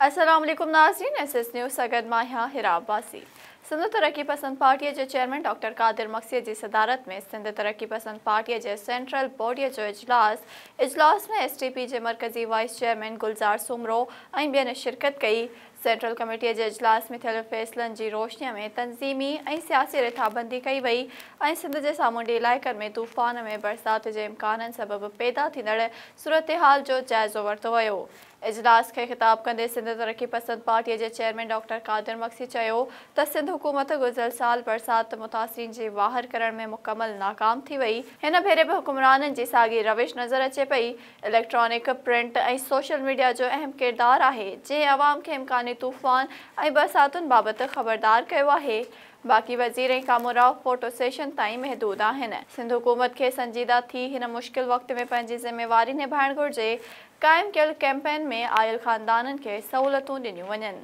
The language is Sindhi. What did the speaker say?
السلام عليڪم ناظرين ايس ايس نيوز سان گڏ مان آهيان حرا عباسي سنڌ ترقي پسند پارٽيء جي چيئرمين ڊاڪٽر قادر مگسيء جي صدارت ۾ سنڌ ترقي پسند پارٽيء جي سينٽرل باڊيء جو اجلاس اجلاس ۾ ايس ٽي پي جي مرڪزي وائيس چيئرمين گلزار سومرو ۽ ٻين شرڪت ڪئي سينٽرل ڪميٽيء جي اجلاس ۾ ٿيل فيصلن جي روشنيء ۾ تنظيمي ۽ سياسي رٿابندي ڪئي وئي ۽ سنڌ جي سامونڊي علائقن ۾ طوفان ۾ برسات جي امڪانن سبب پيدا ٿيندڙ صورتحال جو جائزو ورتو ويو. اجلاس کي خطاب ڪندي سنڌ ترقي پسند پارٽيء جي چيئرمين ڊاڪٽر قادر مگسي چيو ته سنڌ حڪومت گذريل سال برسات متاثرين جي واهر ڪرڻ ۾ مڪمل ناڪام ٿي وئي، هن ڀيري به حڪمرانن جي ساڳي روش نظر اچي پئي، اليڪٽرانڪ، پرنٽ ۽ سوشل ميڊيا جو اهم ڪردار آهي، جنهن عوام کي امڪاني طوفان ۽ برساتن بابت خبردار ڪيو آهي، باقي وزير ۽ ڪامورا فوٽو سيشن تائين محدود آهن. سنڌ حڪومت کي سنجيده ٿي هن مشڪل وقت ۾ پنهنجي ذميواري نڀائڻ گهرجي، قائم ڪيل ڪئمپن ۾ آيل خاندانن کي سهولتون ڏنيون وڃن.